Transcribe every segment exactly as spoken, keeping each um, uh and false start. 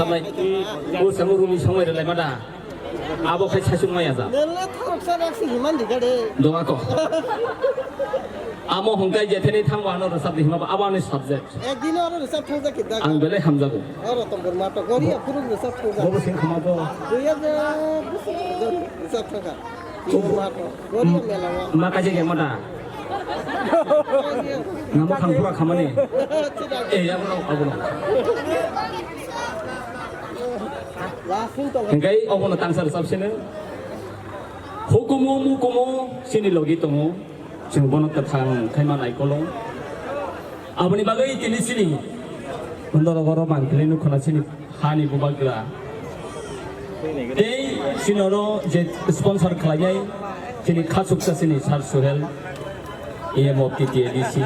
Samai, o samo rumi samai rwlai ma da. Abo khai sasuk maya ja. Nela tharok sa rak si himan di gade. Donga ko. Amo hongkai jetheni thangwa ano rwsap di hima ba abo ani subject. Ekdin aro rwsap thangja kidda. Ang belai hamjago. Aro tombor mato gori aphuru rwsap thangja. Bobo sing khama bo. Dui hajar rwsap thangja. Ma kaje ge mada. Namo khang pura khamani. Eh, abono, abono. Hingkai abono tangsar sabsene. Hukumu mukumu sini logi tongo. Chwng bono kwthang khaima naikolong. Aboni bagwi tini sini. Bondorok oro mangpili nukhona sini. Hani bubagra. Tei sinoro je sponsor khlainai chini khachuksa chini Sir Suhel, E M of T T A D C.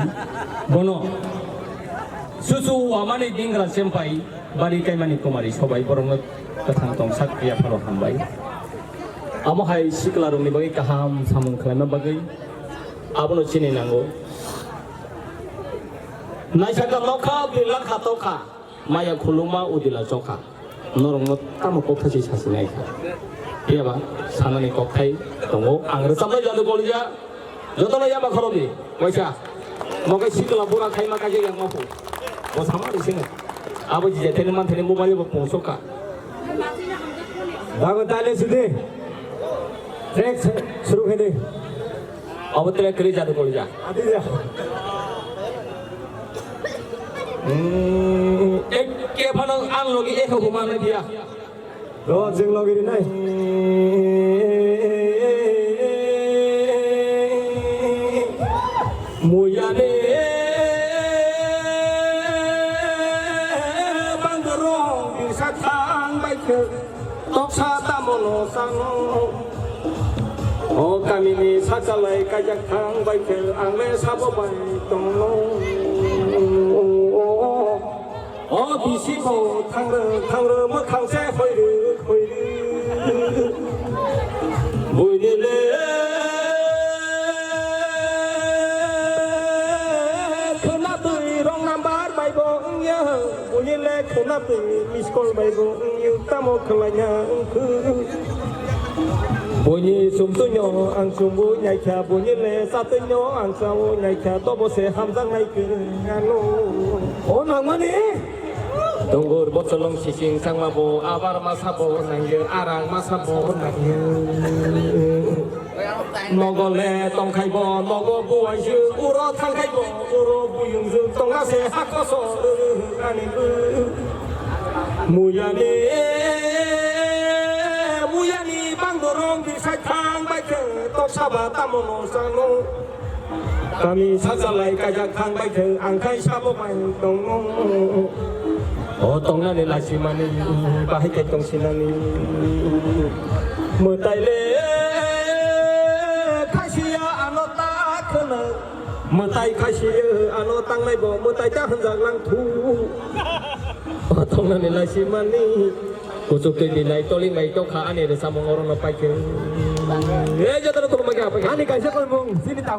Bono susu wamani dingra sempai bari kaimani kumari sobai borokno kwthang tong sak ya pharo hambai. Amo hai sikla rokni bagwi kaham samung khlaima bagwi abono chini nango. Naisaka nokha, birla kha tokha. Maya khuluma udila chokha. Norokno tamo kokthai se sasinai kha. Phiyaba sanani kokthai tongo. Ang rwchapnai jadu kolija. Jotono yaba khorokdi. Waisa. Mokai sikla bura khaima kaje yang mapu. Bo sama di singa. Abo jija thani man thani mobile bo pungsokha. Dago tale sudi. Track suru khede. Abo track kri jadu kolija. Adi ja. Hmm, ek ke phano ang logi ek humana dia. Ro jing logi ri nai. Muyane bangro bisa thang bai khe. Toksa tamono sano. O kamini sakalai kaijak thang bai khe ang le sabo bai tongno. O bisi bo thangrw thangrw mwkhang se hoirw hoirw. Buini le khwna twi wrong number bai bo wngya. Buini le khwna twi miss call bai bo wngya. Tamo khwlaina wngkhu. Buini sumtwino ang sumbu naikha, buini le satwino ang sao naikha, tobo se hamjaknai kwrwngano. O nangmani? Dungur bocholong sising sangma bo, abar masa bo nangyo, arang masa bo nangyo. Nogo le tongkhai bo, nogo buai se, uro thangkhai bo, uro buyung se, tongna se hakos ani bo. Muyani, muyani bangdorong bisai thang bai khe tok saba tamono sano. Kami sajalai kajak thang bai khe ang khai sabo bai tongo. O tongnani lasimani bahai khe tongsinani. Mwtai le khaisiya ano ta khwna. Mwtai khaisiya ano tangnai bo mwtai ta hwnjak lang thu. Tongnani laisi mani. Kuchuk twi ni nai toli mai tokha ani rwchapmung orono paikhe. E jotono khulumbai kha paikhe. Ani kaisa kolmung chini takhuk.